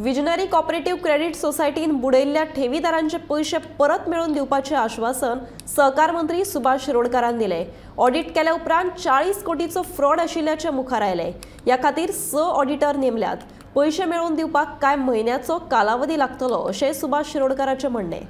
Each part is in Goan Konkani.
विजनरी कॉपरेटिव्ह क्रेडिट सोसायटीन बुडयल्ल्या ठेवीदारांचे पयशे परत मेळोवन दिवपाचें आश्वासन सहकार मंत्री सुभाष शिरोडकारान दिलें. ऑडिट केल्या उपरांत 40 कोटीचो फ्रॉड आशिल्ल्याचें मुखार आयलें. ह्या खातीर 6 ऑडिटर नेमल्यात. पयशे मेळोवन दिवपाक कांय म्हयन्याचो कालावधी लागतलो अशें सुभाष शिरोडकाराचें म्हणणें.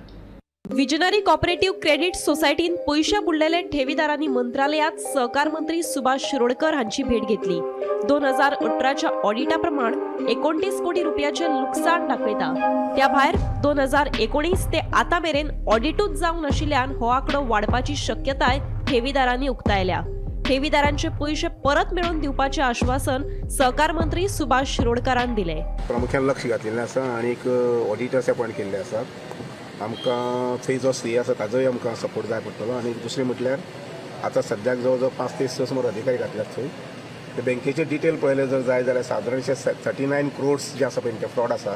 विजनरी कॉपरेटिव्ह क्रेडिट सोसायटीन पयशे बुडलेले ठेवीदारांनी मंत्रालयात सहकार मंत्री सुभाष शिरोडकर हांची भेट घेतली. 2018च्या ऑडिटा प्रमाण 29 कोटी रुपयाचे लुकसाण दाखयता. त्या भायर 2019 ते आतां मेरेन ऑडिटूच जावंक नाशिल्ल्यान हो आंकडो वाडपाची शक्यताय ठेवीदारांनी उक्तायल्या. ठेवीदारांचे पयशे परत मेळोवन दिवपाचें आश्वासन सहकार मंत्री सुभाष शिरोडकारान दिलें. प्रामुख्यान लक्ष घातलेलें आसा आनी ऑडिटर्स अपॉयंट केल्ले आसात. आमकां थंय जो सी आसा ताजोय आमकां सपोर्ट जाय पडटलो. आनी दुसरें म्हटल्यार आतां सद्याक जवळ जवळ 5 ते 6 सुमार अधिकारी घातल्यात थंय. ते बँकेचे डिटेल पळयले जर जाय जाल्यार सादारणशे 39 क्रोड्स जे आसा पळय ते फ्रॉड आसा.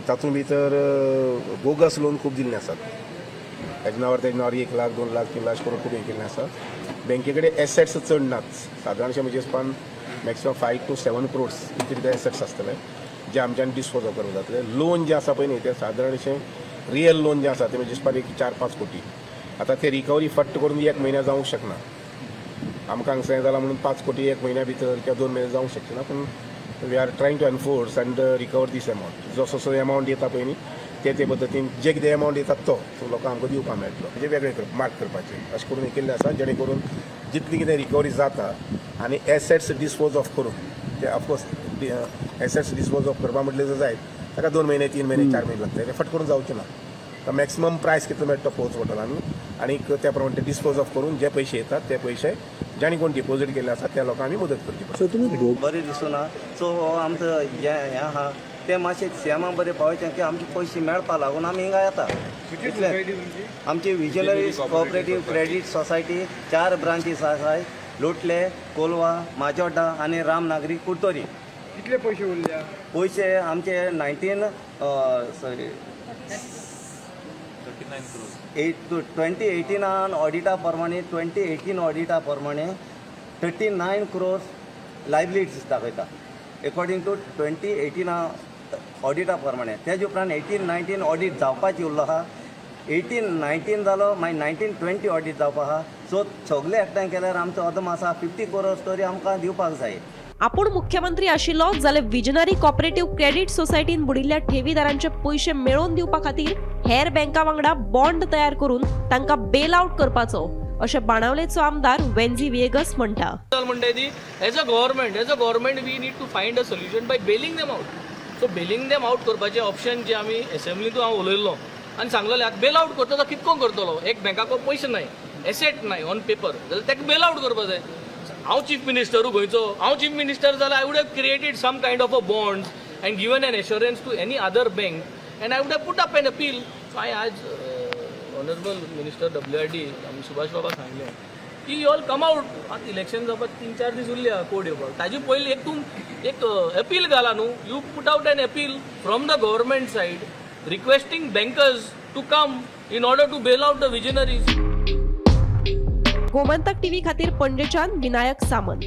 तातूंत भितर बोगस लोन खूब दिल्ले आसात. ताजे नांवार तेजे नांवार 1 लाख 2 लाख 3 लाख करून खूब हें केल्लें आसा. बँके कडेन एसेट्स चड नात. सादारणशे म्हणजे स्पान मॅक्सिमम 5 to 7 crores इतले ते एसेट्स आसतले जे आमच्यान डिस्पोज ऑफ करूंक जातले. लोन जे आसा पळय न्ही ते सादारणशे रियल लोन जे आसा ते म्हणजे सुमार 4-5 कोटी. आतां ते रिकवरी फट्ट करून 1 म्हयन्या जावंक शकना. आमकां हांगसर जालां म्हणून 5 कोटी 1 म्हयन्या भितर किंवा 2 म्हयने जावंक शकना. पूण we are trying to enforce and recover this amount. जसो जसो एमावंट येता पळय न्ही ते ते पद्दतीन जे कितें एमावंट येतात तो लोकांक आमकां दिवपाक मेळटलो. म्हणजे वेगळे मार्क करपाचें अशें करून हें केल्लें आसा जेणे करून जितली कितें रिकवरी जाता आनी एसेट्स डिस्पोज ऑफ करून ते ऑफकोर्स एसेट्स डिस्पोज ऑफ करपा म्हटलें जर जायत ताका 2 म्हयने 3 म्हयने 4 म्हयने लागतले. ते फट करून जावचें ना. तर मॅक्सिमम प्रायस कितलो मेळटा तो पळोवचो पडटलो आमी आनी त्या प्रमाणे ते डिस्पोज ऑफ करून जे पयशे येतात ते पयशे जांणी कोण डिपोजीट केल्ले आसा त्या लोकांक आमी मदत करची पडटा. बरें दिसना. सो हो आमचो हें आहा तें मातशें सीएमा बरें पावयचें की आमचे पयशे मेळपा लागून आमी हिंगा येता. आमची visionary cooperative credit society 4 branches आसाय. लोटले, कोलवा, माजोड्डा आनी रामनागरी कुडतरी. कितले पयशे उरल्या? पयशे आमचे 2018 ऑडिटा प्रमाणे 2018 ऑडिटा प्रमाणे 39 क्रोर्स लायबिलिटीज दाखयता एकॉर्डिंग टू 2018 ऑडिटा प्रमाणे. तेज उपरांत 18-19 ऑडिट जावपाची उरलो आहा. 18-19 जालो, मागीर 19-20 ऑडिट जावपा आहा. सो सगळे एकठांय केल्यार आमचो अदमास आसा 50 क्रोर्स तरी आमकां दिवपाक जाय. आपूण मुख्यमंत्री आशिल्लो जाल्यार विजनरी कॉपरेटिव्ह क्रेडिट सोसायटीन बुडिल्ल्या ठेवीदारांचे पयशे मेळोवन दिवपा खातीर हेर बँका वांगडा बॉन्ड तयार करून तांकां बेल आउट करपाचो अशें बाणावलेचो आमदार वेन्झी व्हिएगस म्हणटा. As a government we need to find a solution by bailing them out. So bailing them out करपाचें ऑप्शन जे आमी एसेंब्लींतूय हांव उलयल्लो आनी सांगलेलें आतां बेल आउट करतलो कितको करतलो. एक बँकाको पयशे नाय, एसेट नाय ऑन पेपर जाल्यार ताका बेल आउट करपा जाय. हांव चीफ मिनिस्टरू गोंयचो, हांव चीफ मिनिस्टर जाल्यार I would have created some kind of a bonds and given an assurance to any other bank and I would have put up an appeal. So हांवें आज ऑनरेबल मिनिस्टर WRD आमी सुभाष बाबा सांगलें की you all come out. आतां इलेक्शन जावपाक 3-4 दीस उरल्या कोड येवपाक, ताजे पयलीं एक तूं एक अपील घाला न्हू. You put out an appeal from the government side requesting bankers to come in order to bail out the visionaries. Gomantak TV खातीर पणजेच्यान विनायक सामंत.